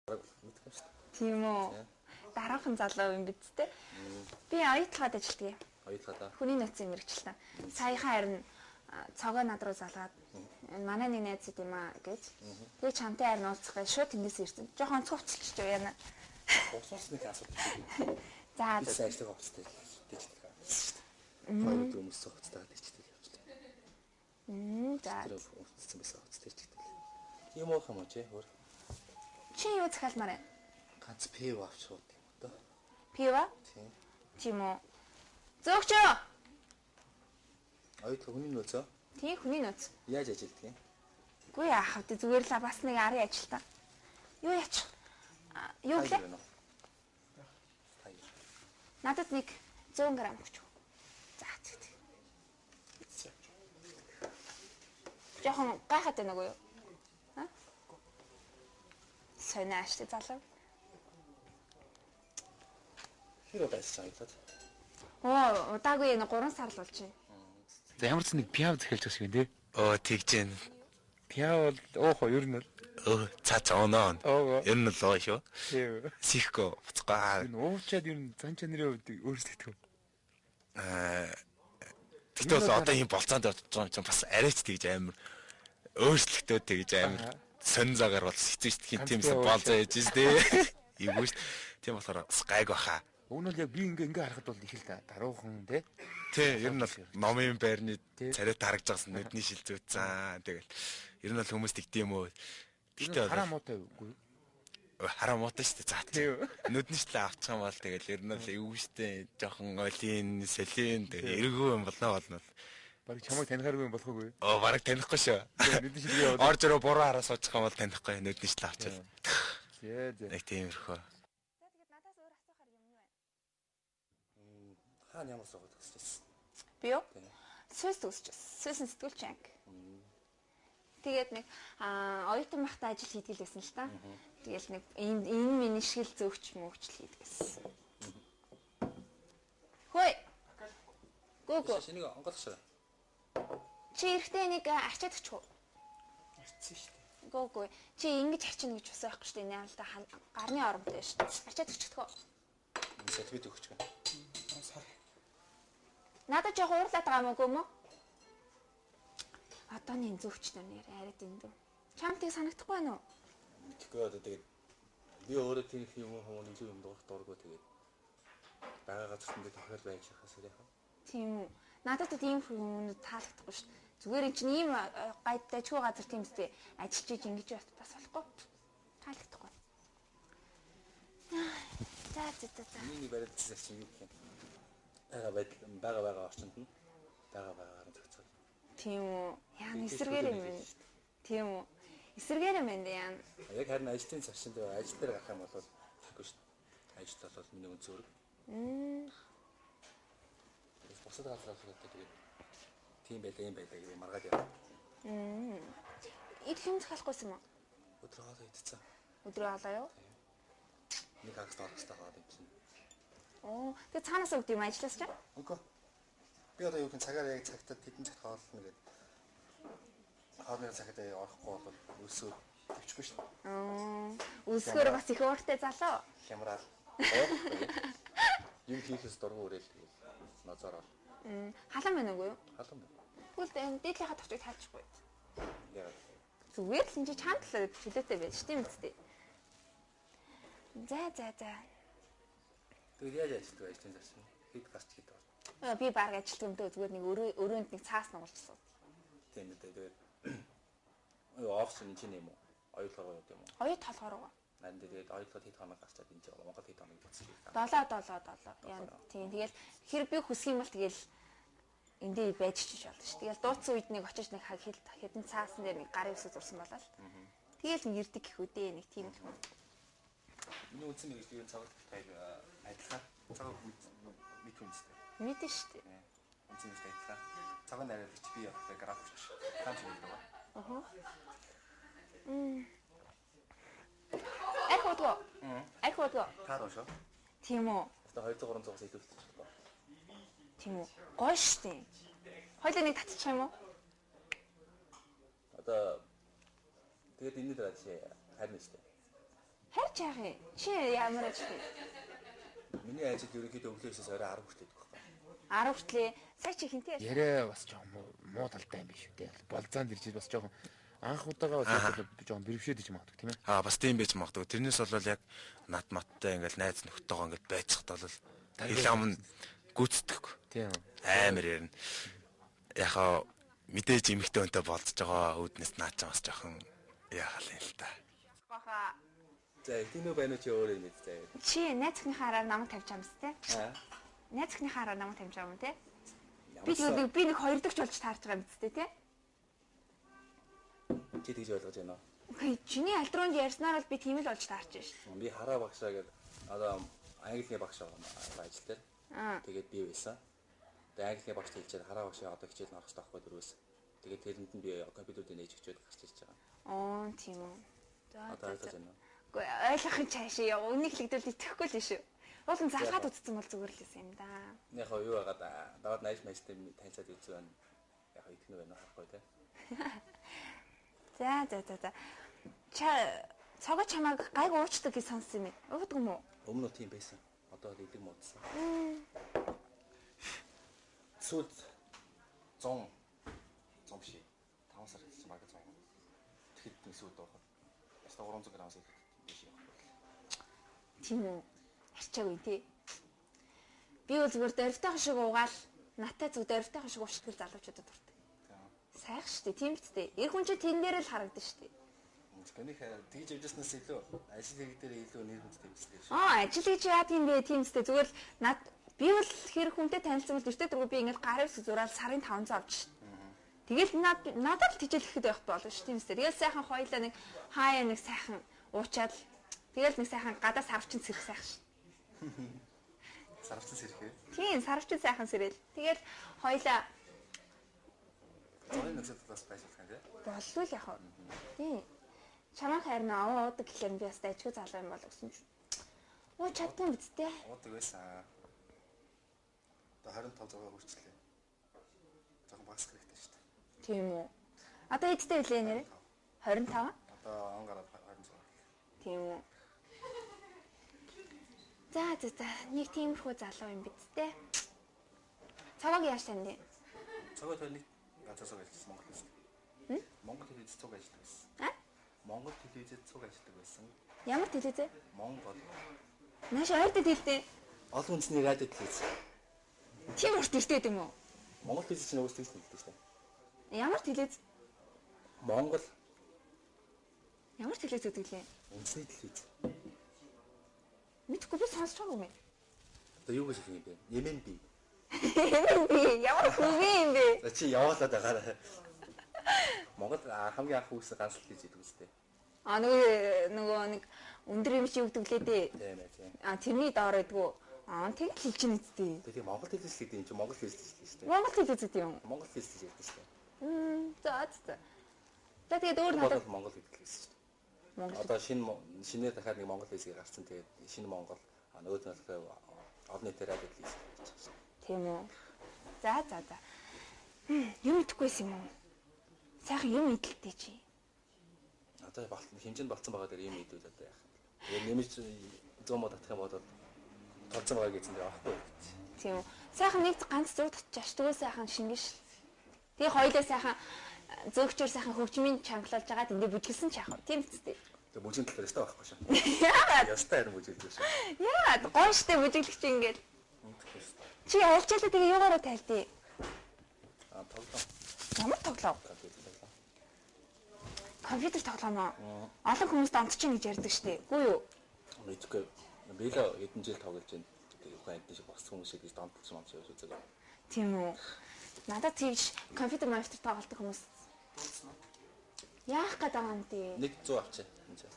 Мэдгүй шүү дээ. Тийм үү. Дараахан залуу юм биз дээ. Би оюутлахад ажилтгийг. Оюутлахад. Хүний нөөцийн мэргэжилтэн. Саяхан харин цогоо над руу залгаад манай нэг найз юм аа гэж. Тэгээ чамтай харин уулзах гэж шууд тэндээс ирсэн. Жохон онцгой хувцалчих юу яана. Хувцас нэг асуудал шүү. За. Би сайн ажлыг хувцастай дэждэг. Хоёр өдөр өмссөн хувцастайгаа дэждэг явчлаа. За. Тэр өмссөн байсан хувцастай дэждэг. Юм уу юм уу чи өөр. Чи юу захиалмаар байна? Ганц пив авч сууд юм одоо. Пиво? Тийм. Тийм үү. Зөөгчөө. Оюутлага хүний нөөцөө? Тийм, хүний нөөц. Яаж ажилтдаг юм? Үгүй яах вэ? Зүгээр л бас нэг арын ажилтан. Юу яач? Юу гэлээ? Надад нэг 100 г өгч. За тэг. Жохон гайхаад байна уу юу? Аа? Сонио ааштай залуу. Хэр удаа ажилласан оюутлаад? Оо, удаагүй энэ 3 сар л болж байна. За ямар ч нэг пиав захиалж байгаа шиг байна тий. Оо тэгж гин. Пиав бол уух уу ер нь бол. Өө цаа цаа оноо. Ер нь л оо шүү. Тийм. Сихгүй буцгаа. Энэ уучаад ер нь зан чанарын хувьд өөрчлөгдөх үү? Аа тэгтээ бол одоо ийм болцоонд явж байгаа юм чинь бас арайч тэгж амар өөрчлөгдөд тэгж амар сонин загаар бол хэцүү шүү дээ. Тиймээс болцоо яж дээ. Эвгүй шүү. Тийм болохоор бас гайг баха. Уг нь бол яг би ингээ харахад бол их л да. Даруухан тий. Тий, ер нь бол номын байрны царай тарагж байгсан нүдний шил зүүцэн. Тэгэл ер нь бол хүмүүс тэгдэм үү. Тэгтээ хараа муутай үгүй юу? Хараа муутай шүү дээ. За. Нүдний шилээ авчих юм бол тэгэл ер нь бол эвгүй шүү дээ. Жохон олин, солин тэгэл эргүү юм болно. Бараг чамайг танихааргүй юм болох уугүй? Оо, бараг танихгүй шүү. Нүдний шилгээ яваад. Орж өрөө буруу хараа суучих юм бол танихгүй. Нүдний шилээ авчвал. Зэ зэ. Нэг тиймэрхүү. За тэгээд надаас өөр асуухаар юм юу байна? Хаана ямар сургууль төгсөж байсан? Би юу? Сүнс төгсөж байсан. Сүнсэн сэтгүүлч анги. Тэгээд нэг оюутан байхдаа ажил хийдэг л байсан л та. Тэгэл нэг энэ миний шиг л зөөгч мөгч л хийдэг гэсэн. Хөөе. Гүгү. Энийг онгойлгошоо. Чи эрэхтэй нэг арчаад өчгөө. Арчсан шүү дээ. Гүгү. Чи ингэж арчина гэж бас байхгүй шүү дээ. Нэ л да гарны оромтой шүү дээ. Арчаад өчгдгөө. Салбит өгчгөө. Надад жоох уурлаад байгаа юм уу гүм үү? Одооны зөөгч нар нэр арай дэндүү. Чам тийг санагдахгүй байна уу? Тэгэхгүй одоо тэгээд би өөрөө тийм их юм хүмүүс илүү юм дуурах дурггүй тэгээд байгаа газарт ингээд тохиол байж хасаа яах вэ? Тийм үү. Надад тийм хүмүүнд таалагдахгүй шүү дээ. Зүгээр эн чинь ийм гайдайчгүй газар тийм үстэй ажиллаж иж ингэж бас болохгүй. Таалагдахгүй. За за за за. Миний бариад засал чинь юу гэх юм? Байгаа байгаа орчинд нь байгаа байгаагаар нь зохицол. Тийм үү. Яа эсэргээр юм байна. Тийм үү. Эсэргээр юм байна яа. Яг харин ажлын зарчимд ажил дээр гарах юм бол тэгэхгүй шүү дээ. Ажил бол миний үн зүрэг. Бусад газар болохоор тэгээд тийм байлаа юм байлаа гэж маргаад яваа. Идэх юм захиалахгүйсэн юм уу? Өдрөө хоолоо идсэн. Өдрөө хоолоо юу? Нэг хагас доорх хэрэгтэй хоол юм чинь. Оо, тэгээ цаанаас өгд юм ажиллаас чи? Үгүй. Би одоо юу гэх цагаар яг цагтаа тэдэн цагт хоолно гэдэг. Хоолны цагт орохгүй бол өсөө төвчгүй шүү дээ. Аа, өсгөр бас их ууртай залуу. Хямраал. Юм хийхээс дургу үрээл тэгэл нозороо. Халан байна уу юу? Халан байна. Тэгвэл энэ дээдлийнхаа товчийг тайлчихгүй. Яа. Зүгээр л энэ чи чамд л чөлөөтэй байж тийм үстэй. За за за. Тэгвэл яаж ажилладаг ажлын зарчим? Хэд гарч хэд бол? Би баг ажилтдаг юм дөө зүгээр нэг өрөөнд нэг цаас нугалжсан. Тийм үү. Тэгээд офис энэ чинь юм уу? Оюутлогоо юу юм уу? Оюут толгоор уу? Харин тэгээд оюутлогод хэд хоног гарчаад энэ чинь Монгол хэд хоног буцчих. 7 7 7. Яа тийм. Тэгэл хэр би хүсэх юм бол тэгэл эндээ байж чиж болно ш. Тэгэл дууцсан үед нэг очиж нэг хэдэн цаасан дээр нэг гарын үсэг зурсан болол. Тэгэл нэг ирдэг гэх үдээ нэг тийм л хүн. Миний үндсэн мэргэжлийн цагаат хоёр адилхан. Цагаат мэд хүнстэй. Мэдэн шүү дээ. Үндсэн мэргэжил адилхан. Цагаан найруулагч би явахтай графикч. Таам шиг гэдэг ба. Аха. Арх удгаа. Арх удгаа. Таар уушаа. Тийм үү. Одоо 200 300-аас илүү болчих болоо. Тийм үү. Гоё шүү дээ. Хоёлаа нэг татчих юм уу? Одоо тэгээд энэний дараа чи харин шүү дээ. Харж яах юм? Чи ямар ажил вэ? Миний ажил ерөнхийдөө өглөөсөөс орой 10 хүртэл байдаг байхгүй. 10 хүртлээ. Сая чи хинтээ ярьсан? Яриа бас жоохон муу талтай юм биш үү те. Болзаанд ирж бас жоохон анх удаага бас жоохон бэрвшээд иж магадгүй тийм ээ. Аа бас тийм байж магадгүй. Тэрнээс болол яг над маттай ингээл найз нөхдөйгөө ингээл байцхад бол хэл ам нь гүйцэтгэхгүй. Тийм. Амар ярина. Яхаа мэдээж эмэгтэй хүнтэй болцож байгаа үүднээс наа ч бас жоохон яахал юм л та. Баха. За тийм үү байна уу чи өөрөө мэд заяа. Чи найз охиныхаа хараар намайг тавьж байгаа юм те? Аа. Найз охиныхаа хараар намайг тавьж байгаа юм те? Би тэгээд би нэг хоёр дахь болж таарч байгаа юм зү те? Чи тэгж ойлгож байна уу? Үгүй чиний альтруунд ярьснаар бол би тийм л болж таарч шээ. Би хараа багшаа гэдэг одоо английн багш байгаа ажил дээр. Тэгээд би байсан. Тэгээд английн багш хэлчихэд хараа багшаа одоо хичээл нь орох хэрэгтэй байхгүй дөрвөөс. Тэгээд тэрэнд нь би компьютер дээр нээж өгчөөд гарч ирж байгаа. Оо тийм үү. За Одоо ойлгож байна уу? Үгүй ойлгох нь цаашаа яа. Үнийг хэлэгдвэл итгэхгүй л шүү. Уул нь залгаад үтцсэн бол зүгээр л байсан юм да. Яг хоо юу байгаад даваад найз майстай танилцаад үзсэн байна. Яг хоо итгэнэ байна уу харахгүй те. За за за за. Ча цогоо чамайг гайг уучдаг гэж сонссон юм ээ. Уудаг юм уу? Өмнө нь тийм байсан. Одоо л илэг муудсан. Сүүлд 100 100 биш. 5 сар хэлсэн баг 100. Тэгэхэд нэг сүүлд уухад. Яста 300 грамс ихэд биш явах бол. Тийм үү? Арчаагүй тий. Би бол зүгээр дөрвтайхан шиг уугаал наттай зүг дөрвтайхан шиг уучдаг залуучуудад дуртай. Сайх штэ, тийм биз дээ. Эр хүн чинь тэн дээр л харагдана штэ. Гэнийх тэгж явжсанаас илүү ажил хэрэг дээр илүү нэр хүнд тэмцлээ шүү. Аа, ажил гэж яа тийм бэ? Тийм үстэй. Зүгээр л над би бол хэр хүнтэй танилцсан бол эртээ дөрөв би ингээл гарын үсэг зураал сарын 500 авч шít. Тэгэл над надад л тижэл ихэд байх болно шүү тийм үстэй. Тэгэл сайхан хоёлаа нэг хаяа нэг сайхан уучаад тэгэл нэг сайхан гадаа сарвчин сэрэх сайхан шít. Сарвчин сэрхээ. Тийм, сарвчин сайхан сэрэл. Тэгэл хоёлаа Зургийн нөхцөл талаас байж болох юм тий. болвол яг уу. Тийм. Чамайг харин аваа уудаг гэхлээр би бас дайчгүй залуу юм бол гэсэн чинь. Уу чадсан биз дээ. Уудаг байсан. Одоо 25 6 хүрчлээ. Жохон багасах хэрэгтэй шүү дээ. Тийм үү. Одоо хэдтэй билээ нэрээ? 25? Одоо он гараад 26. Тийм үү. За за за нэг тиймэрхүү залуу юм биз дээ. Цаваг яаж танд юм? Цогоо тэр нэг ганцаа цог ажилласан Монгол телевиз. Монгол телевиз цуг ажилладаг байсан. А? Монгол телевизэд цуг ажилладаг байсан. Ямар телевиз? Монгол. Нааш ойртой телевиз. Олон үндэсний радио телевиз. Тийм урт нэртэй юм уу? Монгол телевиз чинь уус тэгж нэлдэг шүү дээ. Ямар телевиз? Монгол Ямар телевиз гэдэг лээ? үндэсний телевиз. Мэдхгүй би сонсож байгаагүй юм. Одоо юу гэж хэлэх юм бэ? MNB. Би ямар хүүгийн юм бэ? За чи яваалаад байгаарай. Монгол хамгийн анх үүссэн ганц л гэж хэлдэг үстэй. А нөгөө нэг өндөр юм чи өгдөг лээ дээ. Тийм ээ тийм. А тэрний доор байдгүй. Аа тэгэл хэлж чинь үсттэй. Тэгээ Монгол телевиз гэдэг юм чи Монгол телевиз гэж хэлдэг шүү дээ. Монгол телевиз гэдэг юм. Монгол телевиз гэж хэлдэг шүү дээ. За за. За тэгээд өөр надад Монгол гэдэг телевиз шүү дээ. Монгол Одоо шинээр дахиад нэг Монгол телевиз гарсан. Тэгээд шинэ Монгол нөгөөд нь болохоор олон нийтээр радио телевиз гэж байгаа шүү дээ. Тийм үү. За за за. Юм идэхгүйсэн юм уу? Сайхан юм идэлтэй чи. Одоо хэмжээнд болцсон байгаа дээр юм идвэл одоо яах юм бэ? Тэгээд нэмж 100 мод татах юм бол толцсон байгаа гэсэн дээр авахгүй гэж. Тийм үү. Сайхан нэг ганц зуу татчих. Тэгвэл сайхан шингэн шил. Тэгээ хоёлаа сайхан зөөгчөр сайхан хөгжмийн чангалуулж байгаа тэндээ бүжгэлсэн ч яах вэ? Тийм үстэй. Тэгээ бүжгийн талаар ёстой байхгүй шүү. Яагаад? Ёстой харин бүжиглдэг шүү. Яагаад? Гоё штэ бүжиглэх чи ингээл. Чи альчаалаа тэгээ юугаараа тайлдээ? Аа тоглоом. Ямар тоглоом? Компьютер тоглоом. Компьютер тоглоом уу? Олон хүмүүс донтож гэж ярьдаг штэ. Үгүй юу? Мэдгүй. Би л хэдэн жил тоглож байна. Тэгээ хүн амьтан шиг боссон хүмүүс шиг гэж донтолж мамч явж үзэг. Тийм үү. Надад тийж компьютер монитор тоглолдог хүмүүс яах гээд байгаа юм дээ? Нэг 100 авчаа. Энэ чинь.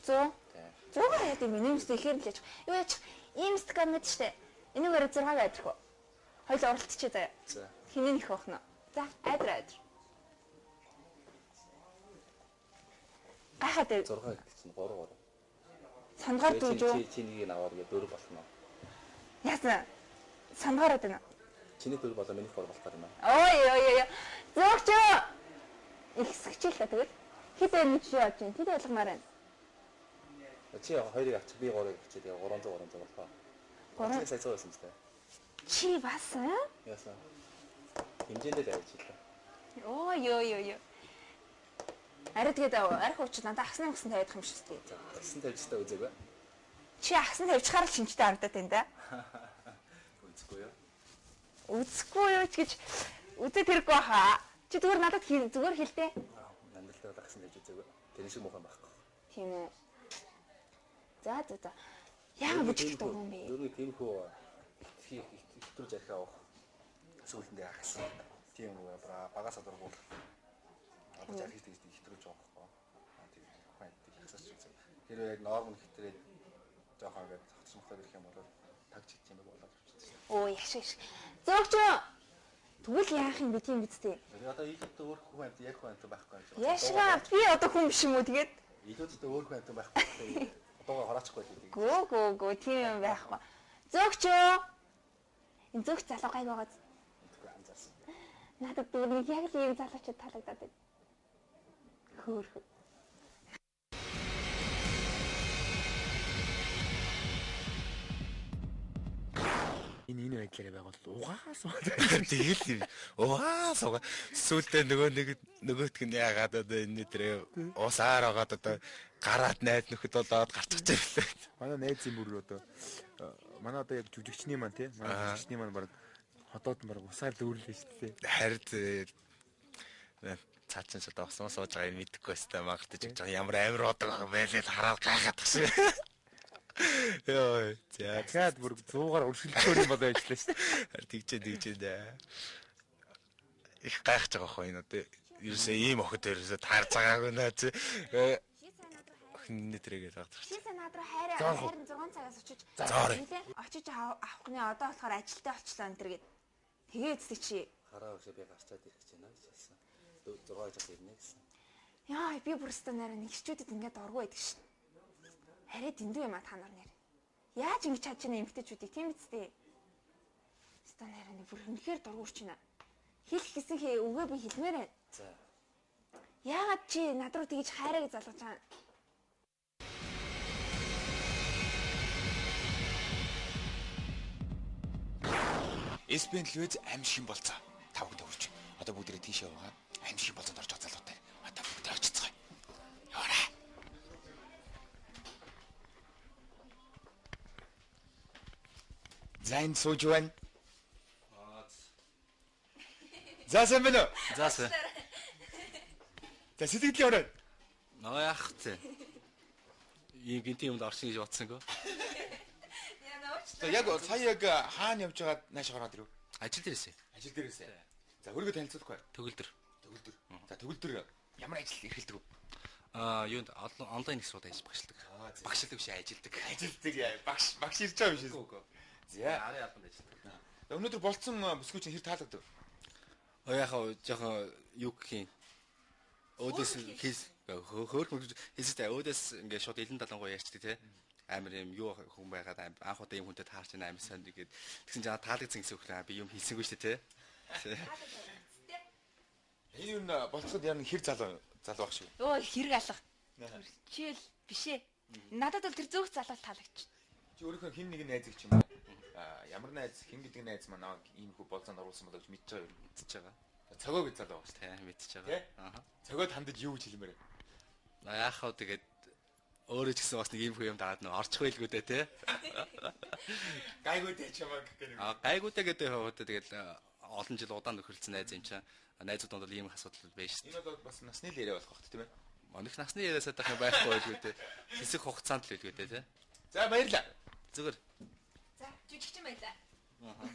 100? Тийм. 100-аар яа гэм нэмс ихээр л яж. Юу яж ийм стакан мэд штэ. Энэгээр 6-г айдрах уу? Хоёул уралдчихъя заяа. За. Хинэн их бохно. За, айдра айдра. Гайхаад байв. 6 гэдэг чинь 3 3. Сандгаар дүүж үү? Чи чи нэгийг аваад гээ 4 болно. Яасан? Сандгаараад байна. Чиний 4 болоо миний 3 болох юм аа. Ой ой ой. Зөөгч. Ихсгч л та тэгэл. Хэд байна чи яаж юм? Тэд ойлгомоор байна. Чи 2-ыг авчих, би 3-ыг авчих. Тэгээ 300 300 болох. 3 сая 100 байсан юм шүү. Чи бас аа? Яасан. Хэмжээндээ л авч ийлээ. Оо ёо ёо ёо. Арай тэгээд арх уучид надад агсны өгсөн тавиадах юм шиг үү? Агсан тавьчихтай үзээгүй. Чи агсан тавьчихаар л шинжтэй харагдаад байна да. Үзэхгүй юу? Үзэхгүй юу ч гэж үзээд хэрэггүй хаа. Чи зүгээр надад зүгээр хэлдэ. Амьдрал дээр агсан тавьж үзээгүй. Тэр шиг муухай байхгүй. Тийм үү. За за за. Яагаад бүжигтэй юм бэ? Ер нь тийм хөө хэтрүүлж архиа авах. Сүүлэндээ агсан. Тийм үү багасаа дургуул. Одоо архи тэгж хэтрүүлж байгаа байхгүй. Тийм хань тэгсэж үзээ. Хэрвээ яг норм хэтрээд жоохон ингээд цогцсон мохтоор ирэх юм бол тагч хийх юм болоод явчихсан. Оо яшаа. Зөөгч. Тэгвэл яах юм бэ тийм биз дээ. Одоо илүүдтэй өөр хүн амьд яг хүн амьд байхгүй юм шиг. Яшгаа би одоо хүн биш юм уу тэгээд? Илүүдтэй өөр хүн амьд байхгүй. Одоогоо хороочихгүй л гэдэг. Гөө гөө гөө тийм юм байхгүй. Зөөгч. Энэ зөөгч залуу гайг байгааз. Анзаарсан. Надад зүгээр нэг яг л ийм залуучууд таалагдаад байна. Хөөрхөн. Энэ байдлаараа байгуул угаас тэгэл угаас угаа сүултээ нөгөө нэг нөгөөтг нь яагаад одоо энэ төрөө усаар агаад одоо гараад найз нөхөд болоод гарчих чирлээ. Манай найзын бүр одоо манай одоо яг жүжигчний маань тий манай жүжигчний маань баг ходоод баг усаар дүүрлээ шүү дээ. Харин цаа чин шууд авсан сууж байгаа юм мэдэхгүй байстай магадгүй ч гэж ямар амар удаг байх байлээ л хараад гайхаад тах шиг. Йоо за дахиад бүр 100-аар өршөлтөөр юм болоо ажиллаа шүү дээ. Харин тэгчээ дээ. Их гайхаж байгаа хөө энэ одоо ерөөсөө ийм охид ерөөсөө таарж байгаагүй наа чи. Охин нэтрэгээд байгаа. Чи сайн над руу хайрын 6 цагаас очиж очиж авах нь одоо болохоор ажилтаа болчлоо энэ төр гээд. Тэгээ эцэг чи. Хараа өгшөө би гарчаад ирэх гэж байна гэж хэлсэн. 6 жил ирнэ гэсэн. Яа би бүр өстө нэрэ нэг хичүүдэд ингээд дургүй байдаг шин. Арай дэндүү юм а та нар нэр. Яаж ингэж чадж байна эмгтээчүүдийг тийм биз дээ. Өстө нэрэ нэг бүр үнэхээр дургүй чинь. Хэлэх гэсэн үгээ би хэлмээр байна. За. Яагаад чи над руу тэгж хайраа гэж залгаж байгаа юм? SPN телевиз аим шин болцоо. Та бүхэнд хүрч. Одоо бүгдээрээ тийшээ яваа. Аим шин болцоонд орж байгаа залуутай. Одоо бүгдээ очицгаая. Яваарай. За энэ сууж байна. За сайн байна уу? За сайн. За сэтгэл яваарай. Наа яах вэ? Ийм гинти юмд орсон гэж бодсонгүй. За яг сая яг хаана явж байгаад нааш гараад ирв? Ажил дээрээсээ. Ажил дээрээсээ. За хөргөө танилцуулахгүй. Төгөлдөр. Төгөлдөр. За төгөлдөр ямар ажил эрхэлдэг вэ? Аа юунд онлайн их сургууль ажил багшилдаг. Багшилдаг биш ажилдаг. Ажилдаг яа. Багш багш ирж байгаа юм шиг. Үгүй. За арын албанд ажилдаг. За өнөөдөр болцсон бүсгүй чинь хэр таалагдав? Оо яхаа жоохон юу гэх юм. Өөдөөс хийс хөөхөн хийстэй өөдөөс ингээд шууд элен далангуй ярьчдаг тий. Амар юм юу хүн байгаад анх удаа юм хүнтэй таарч байна амар сайн ингээд тэгсэн чинь таалагдсан гэсэн үг лээ би юм хийсэнгүй шүү дээ тий. Энэ юу болцоход яг хэр залуу залуу ах шиг. Өө хэрэг алга. Чийл биш ээ. Надад бол тэр зөөх залуу таалагдчих. Чи өөрийнхөө хин нэгэн найзыг ч юм уу? Аа ямар найз хин гэдэг найз маань намайг ийм хүү болцоонд оруулсан болоо гэж мэдж байгаа юм. Мэдчихэж байгаа. Цогоо гэж залуу баг шүү дээ. Мэдчихэж байгаа. Аа. Цогоод хандаж юу гэж хэлмээр вэ? Яах вэ тэгээд өөрөө ч гэсэн бас нэг ийм хүү юм дагаад нөө орчих байлгүй дээ тий. Гайгүй дээ чамайг гэх нэг. Аа гайгүй дээ гэдэг хувьд тэгээд олон жил удаан нөхөрлөсөн найз юм чинь. Найзууд донд бол ийм асуудал байж шүү. Энэ бол бас насны л яриа болох бох тийм ээ. Монох насны яриа садах юм байхгүй байлгүй дээ. Хэсэг хугацаанд л байлгүй дээ тий. За баярлалаа. Зүгээр. За жүжигчин байлаа. Аа.